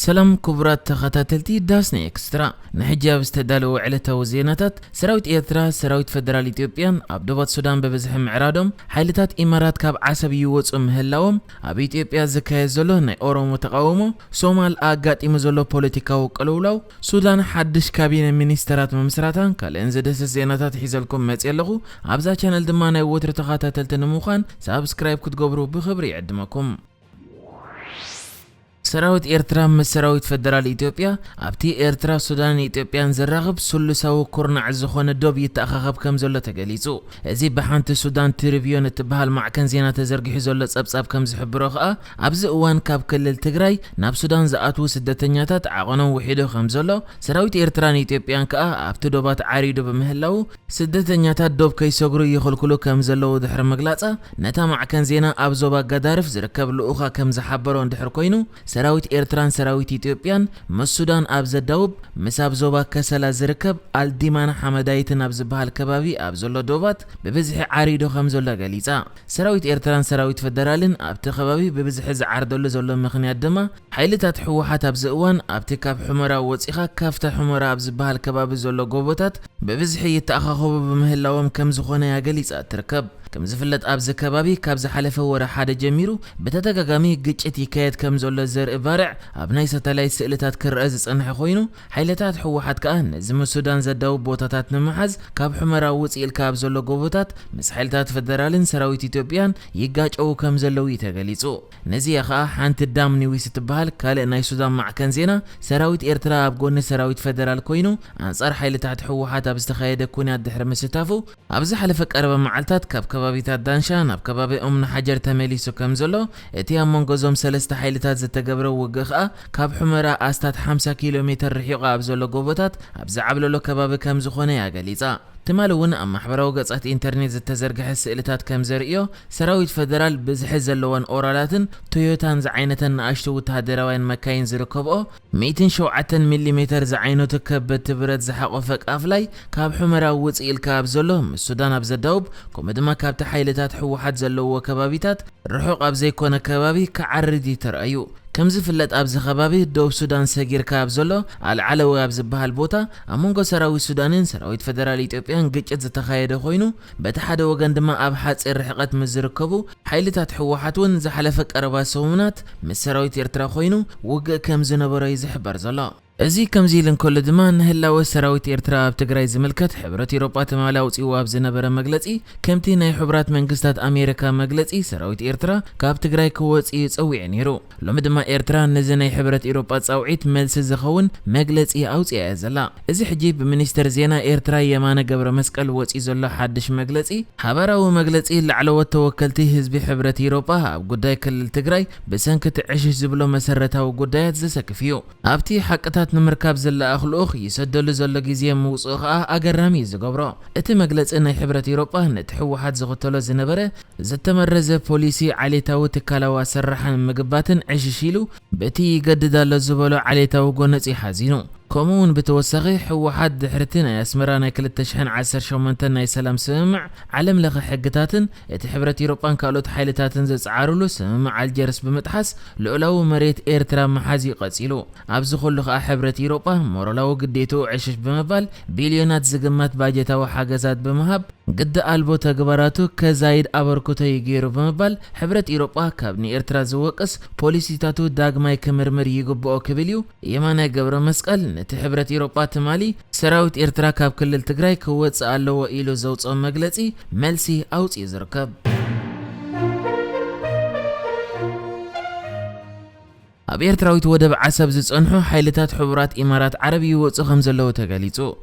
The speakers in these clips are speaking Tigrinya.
ሰላም ክቡራት ተኸታተልቲ ዳስና ኤክስትራ፣ ንሕጂ ኣብ ዝተዳለወ ዕለታዊ ዜናታት፣ ሰራዊት ኤርትራ፣ ሰራዊት ፈደራል ኢትዮጵያን ኣብ ዶባት ሱዳን ብብዝሒ ምዕራዶም፣ ሓይልታት ኢማራት ካብ ዓሰብ ይወጹ ምህላዎም፣ ኣብ ኢትዮጵያ ዝካየድ ዘሎ ናይ ኦሮሞ ተቓውሞ፣ ሶማል ኣጋጢሙ ዘሎ ፖለቲካዊ ቅልውላው፣ ሱዳን ሓድሽ ካቢነ ሚኒስተራት ምምስራታን ካልእን ዝድህስስ ዜናታት ሒዘልኩም መጽየ ኣለኹ። ኣብዛ ቻነል ድማ ናይ ወትሩ ተኸታተልቲ ንምዃን ሳብስክራይብ ክትገብሩ ብኽብሪ ይዕድመኩም። ሰራዊት ኤርትራ ምስ ሰራዊት ፈደራል ኢትዮጵያ ኣብቲ ኤርትራ፣ ሱዳንን ኢትዮጵያን ዘራኽብ ስሉሳዊ ኩርናዕ ዝኾነ ዶብ ይተኣኻኸብ ከም ዘሎ ተገሊጹ። እዚ ብሓንቲ ሱዳን ትሪብዮን እትበሃል ማዕከን ዜና ተዘርጊሑ ዘሎ ጸብጻብ ከም ዝሕብሮ ከኣ፣ ኣብዚ እዋን ካብ ክልል ትግራይ ናብ ሱዳን ዝኣትዉ ስደተኛታት ዓቐኖም ውሒዱ ከም ዘሎ፣ ሰራዊት ኤርትራን ኢትዮጵያን ከኣ ኣብቲ ዶባት ዓሪዱ ብምህላዉ፣ ስደተኛታት ዶብ ከይሰግሩ ይኽልክሉ ከም ዘለዉ ድሕሪ ምግላጻ፣ ነታ ማዕከን ዜና ኣብ ዞባ ጋዳርፍ ዝርከብ ልኡኻ ከም ዝሓበሮ እንድሕር ኮይኑ፣ ሰራዊት ኤርትራን ሰራዊት ኢትዮጵያን ምስ ሱዳን ኣብ ዘዳውብ፣ ምስ ኣብ ዞባ ከሰላ ዝርከብ ኣልዲማን ሓመዳይትን ኣብ ዝበሃል ከባቢ ኣብ ዘሎ ዶባት ብብዝሒ ዓሪዱ ከም ዘሎ ገሊጻ። ሰራዊት ኤርትራን ሰራዊት ፈደራልን ኣብቲ ከባቢ ብብዝሒ ዝዓርደሉ ዘሎ ምኽንያት ድማ፣ ሓይልታት ህወሓት ኣብዚ እዋን ኣብቲ ካብ ሑመራ ወጺኻ ካፍታ ሑመራ ኣብ ዝበሃል ከባቢ ዘሎ ጎቦታት ብብዝሒ ይተኣኻኸቡ ብምህላዎም ከም ዝኾነ እያ ገሊጻ ትርከብ። ከም ዝፍለጥ ኣብዚ ከባቢ ካብ ዝሓለፈ ወርሒ ሓደ ጀሚሩ ብተደጋጋሚ ግጭት ይካየድ ከም ዘሎ ዘርኢ ባርዕ ኣብ ናይ ሳተላይት ስእልታት ክረአ ዝጸንሐ ኮይኑ፣ ሓይልታት ህወሓት ከኣ ነዚ ምስ ሱዳን ዘዳውብ ቦታታት ንምሓዝ ካብ ሑመራ ውጽእ ኢልካ ኣብ ዘሎ ጎቦታት ምስ ሓይልታት ፈደራልን ሰራዊት ኢትዮጵያን ይጋጨዉ ከም ዘለዉ እዩ ተገሊጹ። ነዚኣ ከኣ ሓንቲ ዳም ኒዊስ እትበሃል ካልእ ናይ ሱዳን ማዕከን ዜና፣ ሰራዊት ኤርትራ ኣብ ጎኒ ሰራዊት ፈደራል ኮይኑ ኣንጻር ሓይልታት ህወሓት ኣብ ዝተኻየደ ኩናት ድሕሪ ምስታፉ፣ ኣብ ዝሓለፈ ቀረባ መዓልታት ካብ ከባቢታት ዳንሻ ናብ ከባቢ ኡምኒ ሓጀር ተመሊሱ ከም ዘሎ፣ እቲ ኣብ መንጎ እዞም ሰለስተ ሓይልታት ዝተገብረ ውግእ ከኣ ካብ ሑመራ ኣስታት ሓምሳ ኪሎ ሜተር ርሒቑ ኣብ ዘሎ ጎቦታት ኣብ ዝዓብለሎ ከባቢ ከም ዝኾነ እያ ገሊጻ። ትማሊ እውን ኣብ ማሕበራዊ ገጻት ኢንተርኔት ዝተዘርግሐ ስእልታት ከም ዘርእዮ፣ ሰራዊት ፈደራል ብዝሒ ዘለወን ኦራላትን ቶዮታን ዝዓይነተን ንኣሽቱ ወተሃደራውያን መካይን ዝርከብኦ፣ ሚእትን ሸውዓተን ሚሊሜተር ዝዓይነቱ ከበድቲ ብረት ዝሓቖፈ ቃፍላይ ካብ ሑመራ ውጽእ ኢልካ ኣብ ዘሎ ምስ ሱዳን ኣብ ዘዳውብ፣ ከምኡ ድማ ካብቲ ሓይልታት ህወሓት ዘለውዎ ከባቢታት ርሑቕ ኣብ ዘይኮነ ከባቢ ክዓርድ እዩ ተራእዩ። ከም ዝፍለጥ ኣብዚ ከባቢ ዶብ ሱዳን ሰጊርካ ኣብ ዘሎ ኣልዓለዊ ኣብ ዝበሃል ቦታ ኣብ መንጎ ሰራዊት ሱዳንን ሰራዊት ፈደራል ኢትዮጵያን ግጭት ዝተኻየደ ኮይኑ፣ በቲ ሓደ ወገን ድማ ኣብ ሓጺር ርሕቀት ምስ ዝርከቡ ሓይልታት ህወሓት እውን ዝሓለፈ ቀረባ ሰሙናት ምስ ሰራዊት ኤርትራ ኮይኑ ውግእ ከም ዝነበሮ እዩ ዝሕበር ዘሎ። እዚ ከምዚ ኢሉ እንከሎ ድማ ንህላወ ሰራዊት ኤርትራ ኣብ ትግራይ ዝምልከት ሕብረት ኤውሮጳ ትማሊ ኣውጺእዎ ኣብ ዝነበረ መግለጺ፣ ከምቲ ናይ ሕቡራት መንግስታት ኣሜሪካ መግለጺ ሰራዊት ኤርትራ ካብ ትግራይ ክወጽእ እዩ ጸዊዑ ነይሩ። ሎሚ ድማ ኤርትራ ነዚ ናይ ሕብረት ኤውሮጳ ጻውዒት መልሲ ዝኸውን መግለጺ ኣውጺኣ እያ ዘላ። እዚ ሕጂ ብሚኒስተር ዜና ኤርትራ የማነ ገብረ መስቀል ወጺኡ ዘሎ ሓድሽ መግለጺ፣ ሓባራዊ መግለጺ ላዕለዎት ተወከልቲ ህዝቢ ሕብረት ኤውሮጳ ኣብ ጉዳይ ክልል ትግራይ ብሰንኪ እቲ ዕሽሽ ዝብሎ መሰረታዊ ጉዳያት ዘሰክፍ እዩ። ኣብቲ ሓቅታት ንምርካብ ዝለኣኽ ልኡኽ ይሰደሉ ዘሎ ግዜ ምውጽኡ ከኣ ኣገራሚ እዩ ዝገብሮ። እቲ መግለጺ ናይ ሕብረት ኤውሮጳ ነቲ ህወሓት ዝኽተሎ ዝነበረ ዝተመረዘ ፖሊሲ ዓሌታዊ ትካላዊ ኣሰራርሓ ንምግባትን ዕሽሽ ኢሉ በቲ ይገድድ ኣሎ ዝበሎ ዓሌታዊ ጎነጽ እዩ ሓዚኑ። ከምኡ እውን ብተወሳኺ ህወሓት ድሕርቲ ናይ ኣስመራ ናይ ክልተ ሽሕን ዓሰርተ ሸሞንተን ናይ ሰላም ስምምዕ ዓለም ለኸ ሕግታትን እቲ ሕብረት ኤውሮጳን ካልኦት ሓይልታትን ዝጸዓሩሉ ስምምዕ ኣልጀርስ ብምጥሓስ ልኡላዊ መሬት ኤርትራ ምሓዝ እዩ ቀጺሉ። ኣብዚ ኩሉ ከኣ ሕብረት ኤውሮጳ ሞራላዊ ግዴትኡ ዕሽሽ ብምባል ቢልዮናት ዝግመት ባጀታዊ ሓገዛት ብምሃብ ግዲ ኣልቦ ተግባራቱ ከዛይድ ኣበርክቶ እዩ ገይሩ ብምባል ሕብረት ኤውሮጳ ካብ ንኤርትራ ዝወቅስ ፖሊሲታቱ ዳግማይ ክምርምር ይግብኦ ክብል እዩ የማነ ገብረ መስቀል ነቲ ሕብረት ኤውሮጳ ትማሊ ሰራዊት ኤርትራ ካብ ክልል ትግራይ ክወጽእ ኣለዎ ኢሉ ዘውጽኦ መግለጺ መልሲ ኣውጺኡ ዝርከብ። ኣብ ኤርትራዊት ወደብ ዓሰብ ዝጸንሑ ሓይልታት ሕቡራት ኢማራት ዓረብ ይወጹ ከም ዘለዉ ተገሊጹ።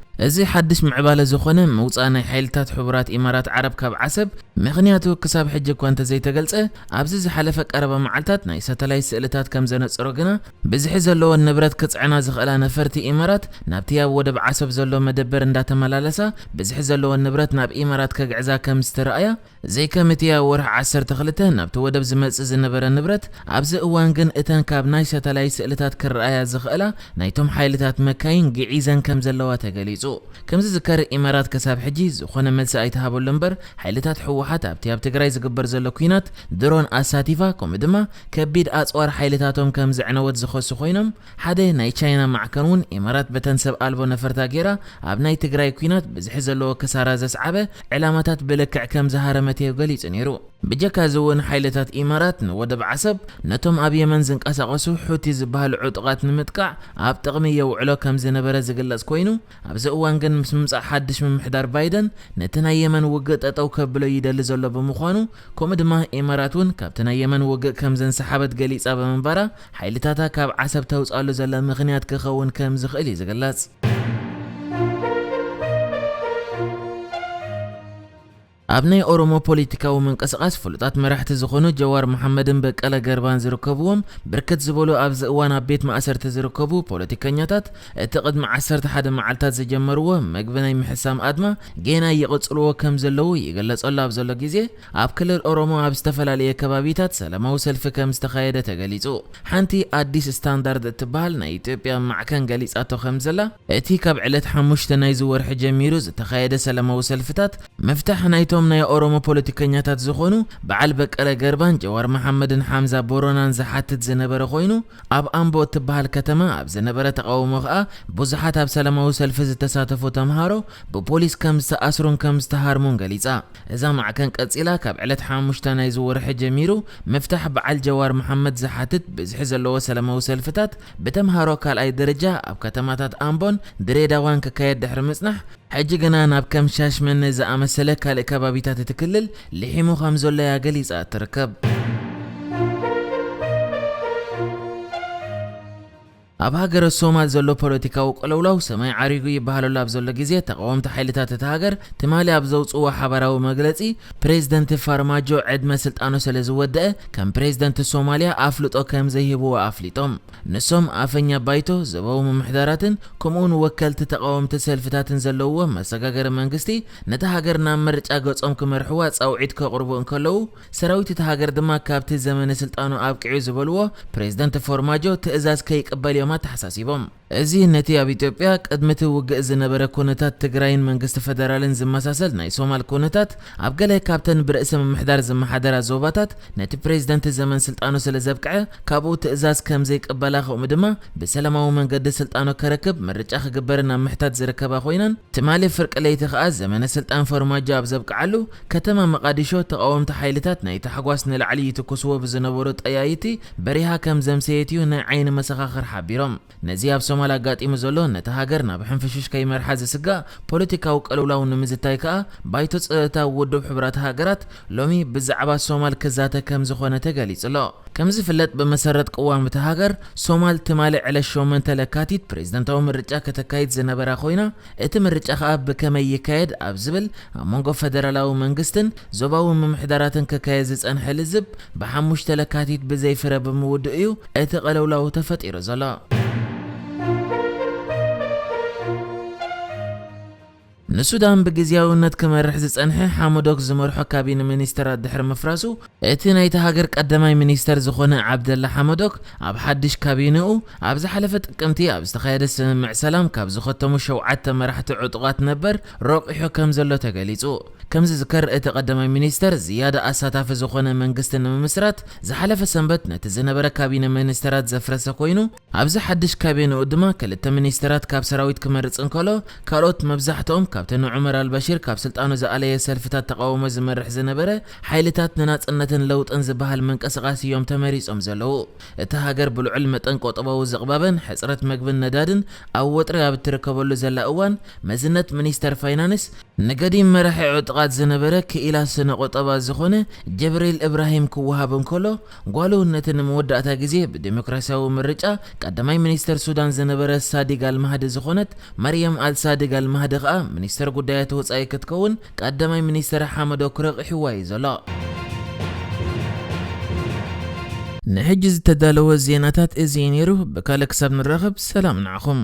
እዚ ሓድሽ ምዕባለ ዝኾነ ምውጻእ ናይ ሓይልታት ሕቡራት ኢማራት ዓረብ ካብ ዓሰብ ምኽንያቱ ክሳብ ሕጂ እኳ እንተዘይተገልጸ፣ ኣብዚ ዝሓለፈ ቀረባ መዓልታት ናይ ሳተላይት ስእልታት ከም ዘነጸሮ ግና፣ ብዝሒ ዘለወን ንብረት ክጽዕና ዝኽእላ ነፈርቲ ኢማራት ናብቲ ኣብ ወደብ ዓሰብ ዘሎ መደበር እንዳተመላለሳ፣ ብዝሒ ዘለወን ንብረት ናብ ኢማራት ከግዕዛ ከም ዝተረኣያ፣ ዘይከም እቲ ኣብ ወርሒ ዓሰርተ ክልተ ናብቲ ወደብ ዝመጽእ ዝነበረ ንብረት፣ ኣብዚ እዋን ግን እተን ካብ ናይ ሳተላይት ስእልታት ክረኣያ ዝኽእላ ናይቶም ሓይልታት መካይን ግዒዘን ከም ዘለዋ ተገሊጹ። ገሊጹ። ከምዚ ዝከር ኢማራት ክሳብ ሕጂ ዝኾነ መልሲ ኣይተሃበሉ እምበር፣ ሓይልታት ህወሓት ኣብቲ ኣብ ትግራይ ዝግበር ዘሎ ኲናት ድሮን ኣሳቲፋ፣ ከምኡ ድማ ከቢድ ኣጽዋር ሓይልታቶም ከም ዘዕነወት ዝኸሱ ኮይኖም፣ ሓደ ናይ ቻይና ማዕከን እውን ኢማራት በተን ሰብ ኣልቦ ነፈርታ ጌራ ኣብ ናይ ትግራይ ኲናት ብዝሒ ዘለዎ ክሳራ ዘስዓበ ዕላማታት ብልክዕ ከም ዝሃረመት እዩ ገሊጹ ነይሩ። ብጀካ እዚ እውን ሓይልታት ኢማራት ንወደብ ዓሰብ ነቶም ኣብ የመን ዝንቀሳቐሱ ሑቲ ዝበሃሉ ዕጡቓት ንምጥቃዕ ኣብ ጥቕሚ የውዕሎ ከም ዝነበረ ዝግለጽ ኮይኑ፣ ኣብዚ እዋን ግን ምስ ምምጻእ ሓድሽ ምምሕዳር ባይደን ነቲ ናይ የመን ውግእ ጠጠው ከብሎ ይደሊ ዘሎ ብምዃኑ፣ ከምኡ ድማ ኢማራት እውን ካብቲ ናይ የመን ውግእ ከም ዘንሰሓበት ገሊጻ ብምንባራ፣ ሓይልታታ ካብ ዓሰብ ተውጻሉ ዘላ ምኽንያት ክኸውን ከም ዝኽእል እዩ ዝግለጽ። ኣብ ናይ ኦሮሞ ፖለቲካዊ ምንቅስቓስ ፍሉጣት መራሕቲ ዝኾኑ ጀዋር መሓመድን በቀለ ገርባን ዝርከብዎም ብርክት ዝበሉ ኣብዚ እዋን ኣብ ቤት ማእሰርቲ ዝርከቡ ፖለቲከኛታት፣ እቲ ቅድሚ ዓሰርተ ሓደ መዓልታት ዝጀመርዎ መግቢ ናይ ምሕሳም ኣድማ ጌና ይቕጽልዎ ከም ዘለዉ ይግለጸሉ ኣብ ዘሎ ግዜ፣ ኣብ ክልል ኦሮሞ ኣብ ዝተፈላለየ ከባቢታት ሰላማዊ ሰልፊ ከም ዝተኻየደ ተገሊጹ። ሓንቲ ኣዲስ ስታንዳርድ እትበሃል ናይ ኢትዮጵያ ማዕከን ገሊጻቶ ከም ዘላ፣ እቲ ካብ ዕለት ሓሙሽተ ናይዚ ወርሒ ጀሚሩ ዝተኻየደ ሰላማዊ ሰልፍታት፣ ምፍታሕ ናይቶም ናይ ኦሮሞ ፖለቲከኛታት ዝኾኑ በዓል በቀለ ገርባን ጀዋር መሓመድን ሓምዛ ቦሮናን ዝሓትት ዝነበረ ኮይኑ፣ ኣብ ኣምቦ እትበሃል ከተማ ኣብ ዝነበረ ተቓውሞ ከኣ ብዙሓት ኣብ ሰላማዊ ሰልፊ ዝተሳተፉ ተምሃሮ ብፖሊስ ከም ዝተኣስሩን ከም ዝተሃርሙን ገሊጻ። እዛ ማዕከን ቀጺላ፣ ካብ ዕለት ሓሙሽተ ናይዚ ወርሒ ጀሚሩ ምፍታሕ በዓል ጀዋር መሓመድ ዝሓትት ብዝሒ ዘለዎ ሰላማዊ ሰልፍታት ብተምሃሮ ካልኣይ ደረጃ ኣብ ከተማታት ኣምቦን ድሬዳዋን ክካየድ ድሕሪ ምጽናሕ፣ ሕጂ ግና ናብ ከም ሻሽመነ ዝኣመሰለ ካልእ ከባቢታት እቲ ክልል ልሒሙ ከም ዘሎ እያ ገሊጻ ትርከብ። ኣብ ሃገረ ሶማል ዘሎ ፖለቲካዊ ቅልውላው ሰማይ ዓሪጉ ይበሃለሉ ኣብ ዘሎ ግዜ፣ ተቃወምቲ ሓይልታት እታ ሃገር ትማሊ ኣብ ዘውፅዎ ሓባራዊ መግለፂ፣ ፕሬዝደንት ፋርማጆ ዕድመ ስልጣኑ ስለ ዝወደአ ከም ፕሬዝደንት ሶማልያ ኣፍልጦ ከም ዘይህብዎ ኣፍሊጦም። ንሶም ኣፈኛ ባይቶ፣ ዞባዊ ምምሕዳራትን ከምኡውን ወከልቲ ተቃወምቲ ሰልፍታትን ዘለውዎ መሰጋገሪ መንግስቲ ነታ ሃገር ናብ ምርጫ ገጾም ክመርሕዋ ጻውዒት ከቕርቡ እንከለዉ፣ ሰራዊት እታ ሃገር ድማ ካብቲ ዘመነ ስልጣኑ ኣብቂዑ ዝበልዎ ፕሬዝደንት ፎርማጆ ትእዛዝ ከይቅበል እዮም ኣተሓሳሲቦም። እዚ ነቲ ኣብ ኢትዮጵያ ቅድሚ እቲ ውግእ ዝነበረ ኩነታት ትግራይን መንግስቲ ፈደራልን ዝመሳሰል ናይ ሶማል ኩነታት ኣብ ገለ ካብተን ብርእሰ ምምሕዳር ዝመሓደራ ዞባታት ነቲ ፕሬዝደንት ዘመን ስልጣኑ ስለ ዘብቅዐ ካብኡ ትእዛዝ ከም ዘይቅበላ ከምኡ ድማ ብሰላማዊ መንገዲ ስልጣኑ ከረክብ ምርጫ ክግበርን ኣብ ምሕታት ዝርከባ ኮይነን ትማሊ ፍርቂ ለይቲ ከኣ ዘመነ ስልጣን ፎርማጆ ኣብ ዘብቅዓሉ ከተማ መቓዲሾ ተቓወምቲ ሓይልታት ናይ ታሕጓስ ንላዕሊ ይትኩስዎ ብዝነበሩ ጠያይቲ በሪሃ ከም ዘምሰየት እዩ ናይ ዓይኒ መሰኻኽር ሓቢሮም። ነዚ ኣብ ሶማል ኣጋጢሙ ዘሎ ነቲ ሃገር ናብ ሕንፍሽሽ ከይመርሓ ዝስጋእ ፖለቲካዊ ቅልውላው ንምዝታይ ከኣ ባይቶ ጸጥታ ውድብ ሕቡራት ሃገራት ሎሚ ብዛዕባ ሶማል ክዛተ ከም ዝኾነ ተገሊጹ ኣሎ። ከም ዝፍለጥ ብመሰረት ቅዋም እታ ሃገር ሶማል ትማሊ ዕለት ሸሞንተ ለካቲት ፕሬዝደንታዊ ምርጫ ከተካይድ ዝነበራ ኮይና እቲ ምርጫ ከኣ ብከመይ ይካየድ ኣብ ዝብል ኣብ መንጎ ፈደራላዊ መንግስትን ዞባዊ ምምሕዳራትን ክካየድ ዝጸንሐ ልዝብ ብሓሙሽተ ለካቲት ብዘይ ፍረ ብምውድኡ እዩ እቲ ቅልውላው ተፈጢሩ ዘሎ። ንሱዳን ብግዝያውነት ክመርሕ ዝጸንሐ ሓመዶክ ዝመርሖ ካቢነ ሚኒስተራት ድሕሪ ምፍራሱ፣ እቲ ናይታ ሃገር ቀዳማይ ሚኒስተር ዝኾነ ዓብደላ ሓመዶክ ኣብ ሓድሽ ካቢነኡ ኣብ ዝሓለፈ ጥቅምቲ ኣብ ዝተኻየደ ስምምዕ ሰላም ካብ ዝኸተሙ ሸውዓተ መራሕቲ ዕጡቓት ነበር ረቂሑ ከም ዘሎ ተገሊጹ። ከም ዝዝከር፣ እቲ ቀዳማይ ሚኒስተር ዝያዳ ኣሳታፊ ዝኾነ መንግስቲ ንምምስራት ዝሓለፈ ሰንበት ነቲ ዝነበረ ካቢነ ሚኒስተራት ዘፍረሰ ኮይኑ፣ ኣብዚ ሓድሽ ካቢነኡ ድማ ክልተ ሚኒስተራት ካብ ሰራዊት ክመርጽ እንከሎ፣ ካልኦት መብዛሕትኦም ካብቲ ንዑመር ኣልበሺር ካብ ስልጣኑ ዝኣለየ ሰልፍታት ተቓውሞ ዝመርሕ ዝነበረ ሓይልታት ንናጽነትን ለውጥን ዝበሃል ምንቅስቓስ እዮም ተመሪጾም ዘለዉ። እታ ሃገር ብልዑል መጠን ቁጠባዊ ዝቕባበን ሕጽረት መግብን ነዳድን ኣብ ወጥሪ ኣብ እትርከበሉ ዘላ እዋን፣ መዝነት ሚኒስተር ፋይናንስ ንገዲም መራሒ ዕጡቓት ዝነበረ ክኢላ ስነ ቁጠባ ዝኾነ ጀብሪል እብራሂም ክወሃብ እንከሎ፣ ጓሉ ነቲ ንመወዳእታ ግዜ ብዴሞክራሲያዊ ምርጫ ቀዳማይ ሚኒስተር ሱዳን ዝነበረ ሳዲግ ኣልማህዲ ዝኾነት መርየም ኣልሳዲግ ኣልማህዲ ከኣ ሚኒስተር ጉዳያት ወጻኢ ክትከውን ቀዳማይ ሚኒስተር ሓመዶክ ረቒሕዋ እዩ ዘሎ። ንሕጂ ዝተዳለወ ዜናታት እዚ እዩ ነይሩ። ብካልእ ክሳብ ንራኸብ ሰላም ንዓኹም።